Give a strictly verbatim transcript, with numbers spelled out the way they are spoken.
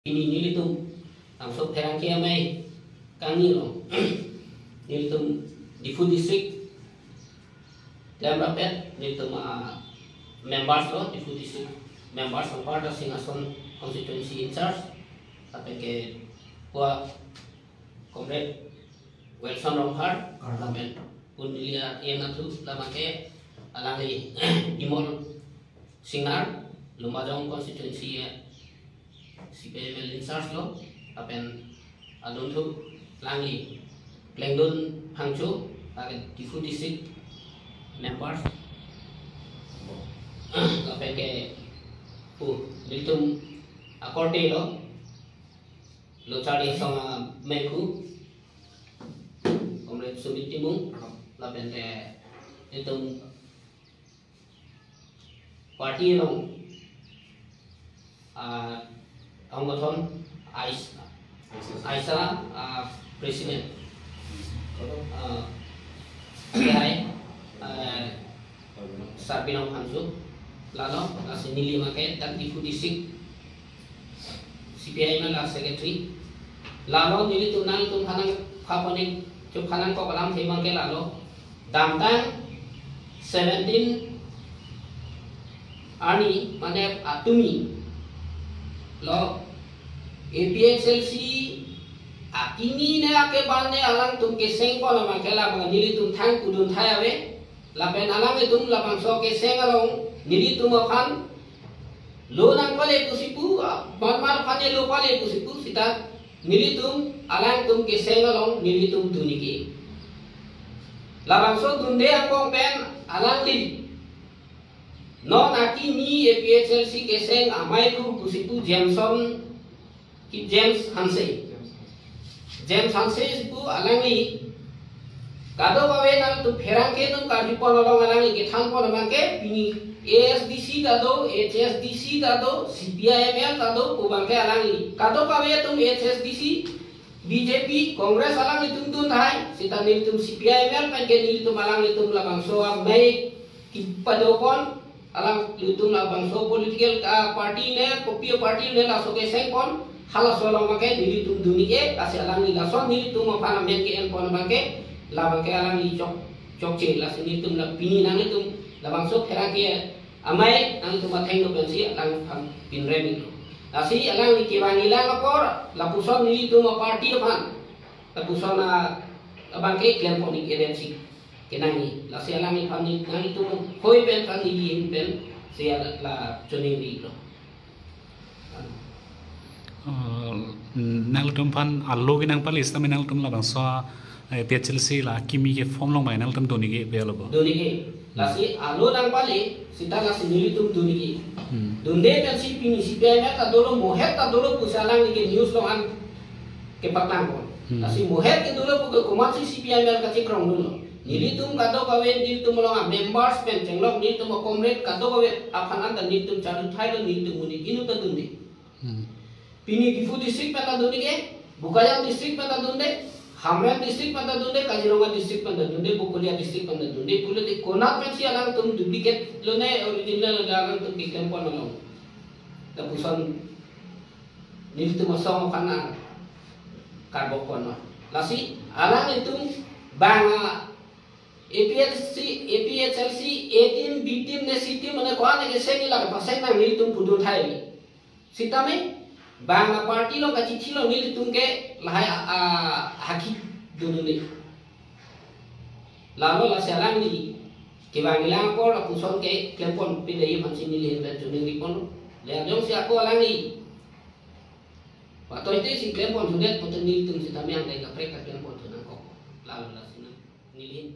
Pini nelitum, laso pherangke amei kangni along, nelitum Diphu district, klemrap-et nelitum, ah, members lo, Diphu district members, Rongphar Darsing Ason constituency in charge, lapen ke pua Comrade Wilson Rongphar, lapen pun neli a-, yen atu, labang ke alangli Imol Singnar, Lumbajong constituency, eh, C P I M L in charge lo, lapen adunthu alangli Klengdun Phangcho, lapen Diphu district members, lapen ke pu nelitum akorte lo, Lochari Asong ameikhu, Comrade Sumit Timung, lapen ke nelitum party along, ah, Hongkothon Ais-, Aisa, ah, President, ah, hai, ah, Sarbinong Phangcho, lalo, lasi neli abang ke dak Diphu district C P I M L a secretary. Lalo nelitum nangtum phanang phaponik chuk phanang kok alam themang ke lalo. Damtang seventeen arni mane atumi lo A P H L C akimi ne ake ban ne alangtum keseng pon abang ke labang nelitum thang kudun thai ave. Lapen alanglitum labangso keseng along nelitum aphan lo nangpale pusi pu, ah, marmar aphan ne lo pale pusi pu sita nelitum alangtum keseng along nelitum dunike. Labangso dunde angbong pen alangli non akimi A P H L C keseng ameikhu pusi pu Jameson ki James Hanse. James Hanse si pu alangli kadokave nangtum pherangke atum karjupon along alangli kethanpon abang ke pini A S D C ta do, H S D C ta do, C P I M L ta do, pu abang ke alangli kadokave atum H S D C, B J P, Congress alanglitum dun thai, sita nelitum C P I M L pen ke nelitum alanglitum labangso amei kepadopon, alanglitum labangso political, ah, party ne, kopi party ne laso keseng pon, halaso along abang ke nelitum dunike, lasi alangli lason nelitum aphan amen ke-en pon abang ke, labang ke alangli chok, chokche, lasi nelitum la pini nanglitum labangso pherangke amei nangtum athengno pensi alangphan pinrem-iklo. Lasi alangli kevang-ilang apor, lapuson nelitum aparty aphan, lapuson a, abang ke klempon-ik edensi kenangji. Lasi alangliphan ne, nangtum hoi pen phan neli ahin pensi la, la choningri-iklo. Eh, nangtum aphan alo ke nangpale sitame nangtum labangso, eh, A P H L C la akimi ke form along mai nangtum dunike pe alo bo? Dunike. Hmm. Lasi alo nangpale sita lasi nelitum dunike. Hmm. Dunde pensi pini C P I M L ta dolo, mohet ta dolo pusi alangli ke news along an kepaklang pon. Hmm. Lasi mohet ke dolo pu ke komatsi C P I M L kachekrong dunlo. Nelitum kadokave nelitum along a members pen chenglok nelitum a comrade kadokave aphan anta nelitum charju thailo, nelitum monit inut ta dunde. Hmm. Pini Diphu district pen ta dunde ke, Bokajan district pen ta dunde, Hamren district pen ta dunde, Kaziranga district pen ta dunde, Bokolia district pen ta dunde, pulote konat pensi alangtum duplicate lone original lone alangtum keklempon along. Lapuson nelitum asong aphan nangkarbok ponlo. Lasi alanglitum bang a A P H C, A P H L C, A team, B team, ne C team, ne ko-an ne keseng ila kepaseng nang nelitum pudun thai. Sitame bang a party along kachithilo nelitum ke lahai a, a, hakhi dunde. Lalo lasi alangli kevang-ilang apor lapuson ke klempon pide ye mansi neli ahin pen choningri ponlo. Le jongsi ako alangli patoite si klempon thudet pute nelitum sitame angdeng kaprek ta klempon thu nangkok. Lalo lasi nang neli ahin